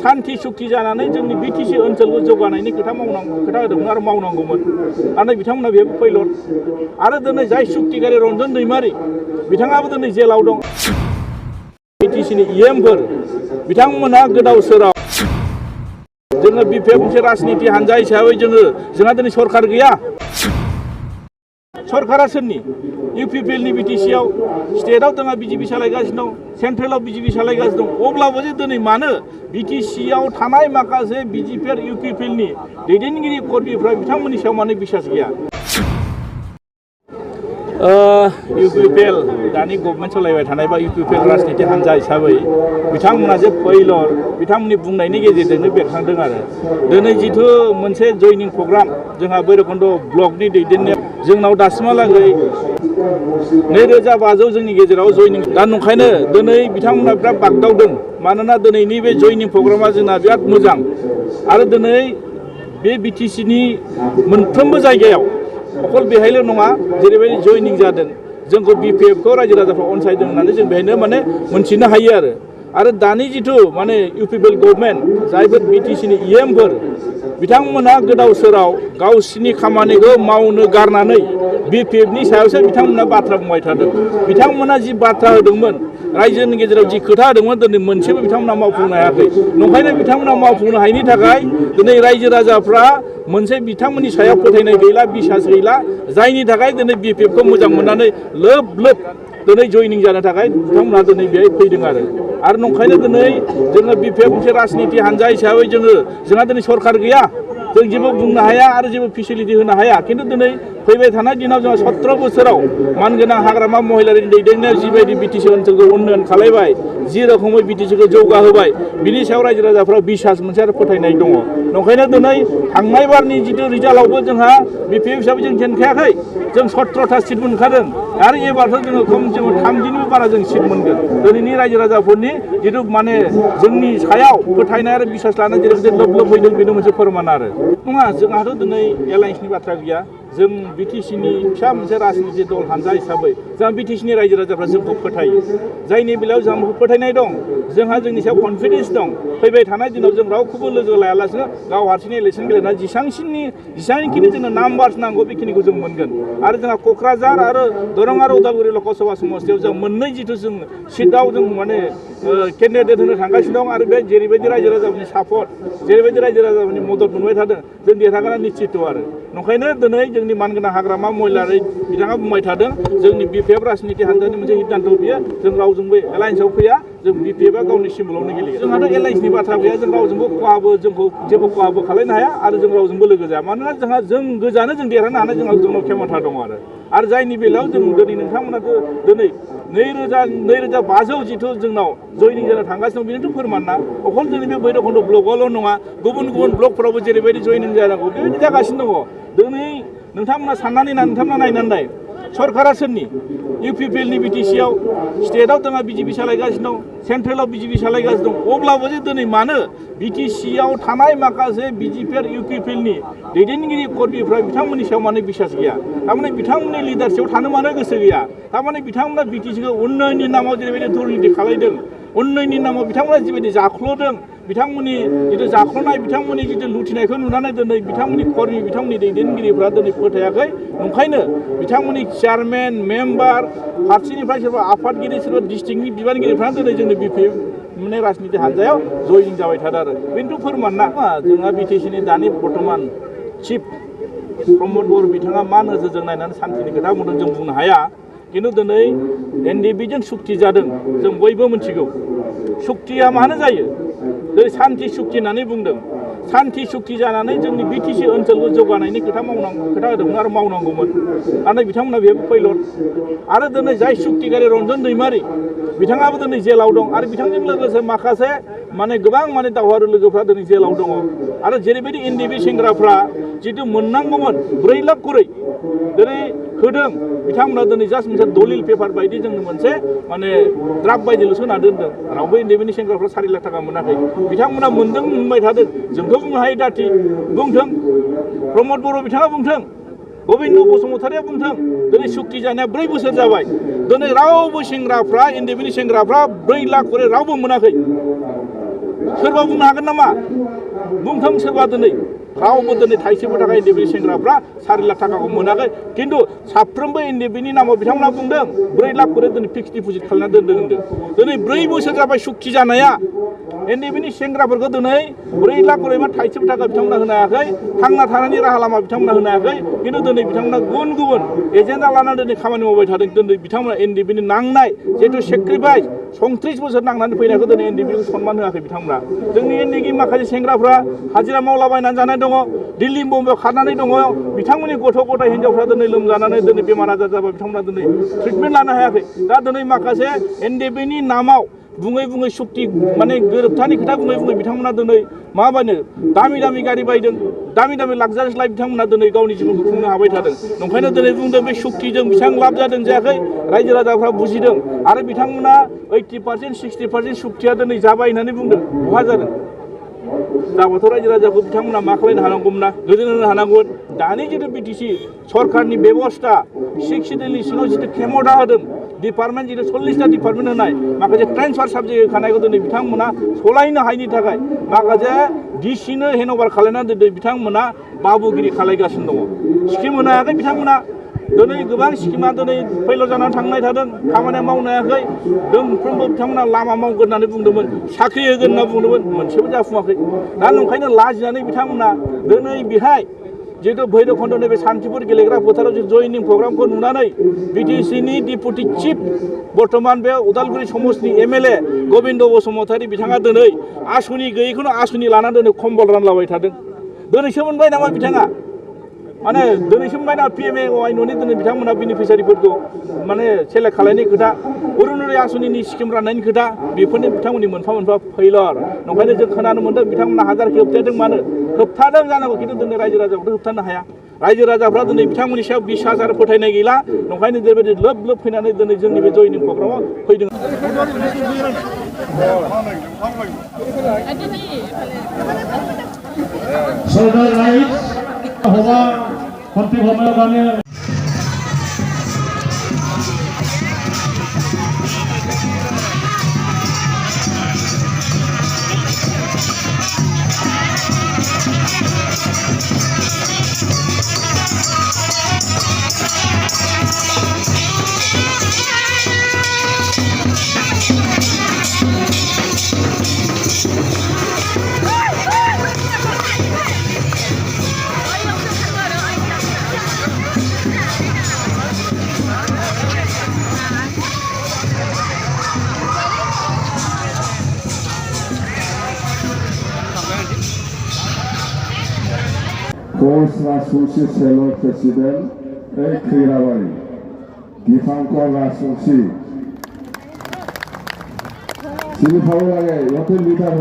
सान्थि सुक्ति जानानै जोंनि बिटिसि ओनसोलखौ जौगानायनि खोथा होदोंमोन आरो मावनांगौमोन नाथाय बिथांमोना बेबो फैलर आरो दिनै जाय सुक्तिगारि रन्जन दैमारि बिथाङाबो दिनै जेलाव दं बिटिसिनि इएमफोर बिथांमोना गोदाव सोराव जोङो बिपिएफ मोनसे राजनिति हानजा हिसाबै जोंहा दिनै सरकार गैया सरकारा सोरनि इउपिपिएलनि बिटिसिआव स्टेटआव जोंहा बिजेपि सालायगासिनो दं सेन्ट्रेलाव बिजेपि सालायगासिनो दं अब्लाबो जे दिनै मानो बिटिसिआव थानाय माखासे बिजेपि आरो इउपिपिएलनि दैदेनगिरि कर्मीफ्रा बिथांमोननि सायाव मानो बिसास गैया इउपिपिएल दानि गभर्नमेन्ट सालायबाय थानाय बा इउपिपिएल राजनिति हानजा हिसाबै बिथांमोना जे फैलर बिथांमोननि बुंनायनि गेजेरजोंनो बेरखांदों आरो दिनै जिथु मोनसे जयनिं प्रग्राम जोंहा भैरबकुन्द ब्लकनि दैदेननायाव जोंनाव दासिमहालागै 2500 जोंनि गेजेराव जयनिं दा नंखायनो दिनै बिथांमोना बिराद बागदावदों मानोना दिनैनि बे जयनिं प्रग्रामा जोंना बिराद मोजां आरो दिनै बे बिटिसिनि मोनफ्रोमबो जायगायाव अकल बेहायल' नङा जेरैबायदि जयनिं जादों जोंखौ बिपिएफखौ रायजो राजाफ्रा अनसायदों होननानै जों बेहायनो माने मोनथिनो हायो आरो दानि जिथु माने इउपिपिएल गभर्नमेन्ट जायफोर बिटिसिनि इएमफोर बिथांमोना गोदाव सोराव गावसिनि खामानिखौ मावनो गारनानै बिपिएफनि सायावसो बिथांमोना बाथ्रा बुंबाय थादों बिथांमोना जि बाथ्रा होदोंमोन रायजोनि गेजेराव जि खोथा होदोंमोन दिनै मोनसेबो बिथांमोना मावफुंनो हायाखै नंखायनो बिथांमोना मावफुंनो हायैनि थाखाय दिनै रायजो राजाफ्रा मोनसे बिथांमोननि सायाव फोथायनाय गैला बिसास गैला जायनि थाखाय दिनै बिपिएफखौ मोजां मोननानै लोब दिनै जयनिं जानो थाखाय बिथांमोना दिनै बेहाय फैदों आरो नंखायनो दिनै जोङो बिपिएफ मोनसे राजनिति हानजा हिसाबै जोंहा दिनै सरकार गैया जों जेबो बुंनो हाया आरो जेबो फेसिलिटि होनो हाया खिन्थु दिनै फैबाय थानाय दिनाव जोंहा 17 बोसोराव मानगोनां हाग्रामा महिलारिनि दैदेननायाव जिबायदि बिटिसि ओनसोलखौ उन्नयन खालामबाय जि रोखोमै बिटिसिखौ जौगाहोबाय बिनि सायाव रायजो राजाफ्रा बिसास मोनसे आरो फोथायनाय दङ नंखायनो दिनै थांनाय बारनि जिथु रिजाल्टआवबो जोंहा बिपिएफ हिसाबै जों जेनखायाखै जों 17टा सिट मोनखादों आरो एबारथ' जोङो खमसेबो 30निबो बारा जों सिट मोनगोन दिनैनि रायजो राजाफोरनि जिथु माने जोंनि सायाव फोथायनाय आरो बिसास लानाय जेरै लोब फैदों बेनो मोनसे फोरमान आरो नङा जोंहाथ' दिनै एलायन्सनि बाथ्रा गैया जों बिटिसिनि फिसा मोनसे राजनिति दल हानजा हिसाबै जोंहा बिटिसिनि रायजो राजाफ्रा जोंखौ फोथायो जायनि बेलायाव जोंहा फोथायनाय दं जोंहा जोंनि सायाव कनफिडेन्स दं फैबाय थानाय दिनाव जों रावखौबो लोगो लायालासिनो गाव हारसिंनि इलेक्सन गेलेना जेसांखिनि जोंनो नाम्बार्स नांगौ बेखिनिखौ जों मोनगोन आरो जोंहा क'क्राझार आरो दरं आरो उदालगुरि लकसभा समस्तियाव जों मोननै जिथु जों सिटआव जों माने केन्डिडेट होनो थांगासिनो दं आरो बे जेरैबायदि रायजो राजाफोरनि सापर्ट जेरैबायदि रायजो राजाफोरनि मदद मोनबाय थादों जों देरहागोना निश्चित आरो नंखायनो दिनै जोंनि मानगोनां हाग्रामा महिलारि बिथाङा बुंबाय थादों जोंनि बिपिएफ राजनिति हानजानि मोनसे सिद्धान्त बियो जों रावजोंबो एलायन्सआव फैया जों बिपिएफआ गावनि सिम्बलावनो गेलेयो जोंहाथ' एलायन्सनि बाथ्रा गैया जों रावजोंबो जोंखौ जेबो खहाबो खालामनो हाया आरो जों रावजोंबो लोगो जाया मानोना जों गोजानो जों देरहानो हानाय जोंनाव खेमथा दङ आरो जायनि बेलायाव जों दिनै नोंथांमोनाथ' दिनै 2500 जिथु जोंनाव जयनिं जानो थांगासिनो दं बेनोथ' फोरमान ना अकल जोंनि बे भैरबकुन्द ब्लकआवल' नङा गुबुन ब्लकफोरावबो जेरैबायदि जयनिं जानांगौ बेबायदि जागासिनो दङ दिनै नोंथांमोना साननानै नोंथांमोना नायनानै सरकारा सोरनि इउपिपिएलनि बिटिसिआव स्टेटआव जोंहा बिजेपि सालायगासिनो दं सेन्ट्रेलाव बिजेपि सालायगासिनो दं अब्लाबो जे दिनै मानो बिटिसिआव थानाय माखासे बिजेपि आरो इउपिपिएलनि दैदेनगिरि कर्मीफ्रा बिथांमोननि सायाव मानो बिसास गैया थारमाने बिथांमोननि लिडारशिपआव थानो मानो गोसो गैया थारमाने बिथांमोना बिटिसिखौ उन्नयननि नामाव जेरैबायदि दुर्निति खालायदों उन्नयननि नामाव बिथांमोना जिबायदि जाख्ल'दों बिथांमोननि जिथु जाख्ल'नाय बिथांमोननि जिथु लुथिनायखौ नुनानै दिनै बिथांमोननि कर्मी बिथांमोननि दैदेनगिरिफ्रा दिनै फोथायाखै ओंखायनो बिथांमोननि चेयारमेन मेम्बार फारसेनिफ्राय सोरबा आफादगिरि सोरबा डिस्ट्रिक्टनि बिबानगिरिफ्रा दिनै जोंनि बिपिएफ माने राजनिति हानजायाव जयनिं जाबाय थादों आरो बेनोथ' फोरमान ना जोंहा बिटिसिनि दानि बर्तमान चिफ प्रमद बर बिथाङा मा नोजोरजों नायनानै सान्थिनि खोथा बुंदों जों बुंनो हाया खिन्थु दिनै एनडिएफबिजों सुक्ति जादों जों बयबो मिथिगौ सुक्तिया मानो जायो दिनै सान्थि सुक्ति होननानै बुंदों सान्थि सुक्ति जानानै जोंनि बिटिसि ओनसोलखौ जौगानायनि खोथा होदोंमोन आरो मावनांगौमोन नाथाय बिथांमोना बेबो फैलर आरो दिनै जाय सुक्तिगारि रन्जन दैमारि बिथाङाबो दिनै जेलाव दं आरो बिथांजों लोगोसे माखासे माने गोबां माने दावहारु लोगोफ्रा दिनै जेलाव दङ आरो जेरैबायदि एनडिएफबि सेंग्राफ्रा जितु मोननांगौमोन 4 लाख करै दिनै होदों बिथांमोना दिनै जास्ट मोनसे दलिल पेपार बायदि जोंनो मोनसे माने ड्राफ्ट बायदिल'सो होना दोनदों रावबो एनडिएफबिनि सेंग्राफ्रा 4 लाख थाखा मोनाखै बिथांमोना मोनदों होनबाय थादों जोंथ' बुंनो हायो दाथि बुंथों प्रमद बर' बिथाङा बुंथों गबिन्द बसुमतारिया बुंथों दिनै सुक्ति जानाया 4 बोसोर जाबाय दिनै रावबो सेंग्राफ्रा एनडिएफबिनि सेंग्राफ्रा 4 लाख करै रावबो मोनाखै सोरबा बुंनो हागोन नामा बुंथों सोरबा दिनै रावबो दिनै थाइसेबो थाखा एनडिएफबि सेंग्राफ्रा 4 लाख थाखाखौ मोनाखै खिन्थु साफ्रोमबो एनडिएफबिनि नामाव बिथांमोना बुंदों 4 लाख खरि दिनै फिक्स डिप'जिट खालामना दोनदों होनदों दिनै 4 बोसोर जाबाय सुक्ति जानाया एनडिएफबिनि सेंग्राफोरखौ दिनै 4 लाख खरि मा थाइसेबो थाखा बिथांमोना होनो हायाखै थांना थानायनि राहा लामा बिथांमोना होनो हायाखै खिन्थु दिनै बिथांमोना गुबुन गुबुन एजेन्डा लानानै दिनै खामानि मावबाय थादों दिनै बिथांमोना एनडिएफबिनि नांनाय जिहेतु सेक्रिफाइस 34 बोसोर नांनानै फैनायखौ दिनै एनडिएफबिखौ सनमान होआखै बिथांमोना जोंनि एनडिएफबि माखासे सेंग्राफ्रा हाजिरा मावलाबायनानै जानाय दङ दिल्ली मुम्बाइआव खारनानै दङ बिथांमोननि गथ' गथाय हिन्जावफ्रा दिनै लोमजानानै दिनै बेमार आजार जाबा बिथांमोना दिनै ट्रिटमेन्ट लानो हायाखै दा दिनै माखासे एनडिएफबिनि नामाव बुङै बुङै सुक्ति माने गोरोबथानि खोथा बुङै बुङै बिथांमोना दिनै माबानो दामि दामि गारि बायदों दामि दामि लाक्जारियास लाइफ बिथांमोना दिनै गावनि जिबनखौ खुंनो हाबाय थादों नंखायनो दिनै बुंदों बे सुक्तिजों बेसेबां लाब जादों जायाखै रायजो राजाफ्रा बुजिदों आरो बिथांमोना 80% 60% सुक्तिया दिनै जाबाय होननानै बुंदों बहा जादों जाबाथ' रायजो राजाखौ बिथांमोना मा खालामनो हानांगौमोन ना गोजोन होनो हानांगौमोन दानि जितु बिटिसि सरकारनि बेबस्था 6 सिडिउलनि सिङाव जितु खेमथा होदों डिपार्टमेन्ट जितु 40टा डिपार्टमेन्ट होनाय माखासे ट्रेन्सफार साबजेक्ट होखानायखौ दिनै बिथांमोना सलायनो हायिनि थाखाय माखासे डिसिनो हेन्डअभार खालामनानै दिनै बिथांमोना बाबुगिरि खालायगासिनो दङ स्किम होनो हायाखै बिथांमोना दिनै गोबां स्किमा दिनै फैल' जानानै थांनाय थादों खामानि मावनो हायाखै दोंफ्रोमबो बिथांमोना लामा मावगोन होननानै बुंदोंमोन साख्रि होगोन होनना बुंदोंमोन मोनसेबो जाफुङाखै दा नंखायनो लाजिनानै बिथांमोना दिनै बेहाय जिहेतु भैरबखुन्ड नैबे सान्तिपुर गेलेग्रा फोथाराव जे जयनिं प्रग्रामखौ नुनानै बिटिसिनि डिपुटि चिफ बर्तमान बे उदालगुरि समस्तिनि एमएलए गबिन्द बसुमतारी बिथाङा दिनै आसनि गैयैखौनो आसनि लानानै दिनै कम्बल रानलाबाय थादों दिनैसो मोनबाय नामा बिथाङा माने दिनैसो मोनबाय ना पिएमएवाइ न'नि दिनै बिथांमोना बेनिफिसियारिफोरखौ माने सेलेक्ट खालायनाय खोथा अरुण'दय आसनिनि स्किम राननायनि खोथा बेफोरनि बिथांमोननि मोनफा मोनफा फैलर नंखायनो जों खोनानो मोन्दों बिथांमोना हाजारखि होबथादों मानो होबथादों जानांगौ खिन्थु दिनै रायजो राजाखौथ' होबथानो हाया रायजो राजाफ्रा दिनै बिथांमोननि सायाव 20,000 फोथायनाय गैला नंखायनो जेरैबायदि लोब लोब फैनानै दिनै जोंनि बे जयनिं प्रग्रामाव फैदों Kos Rasungsi Selo Presiden Khairawari Dipangkor Rasungsi Sini Pawai Hotel Lidah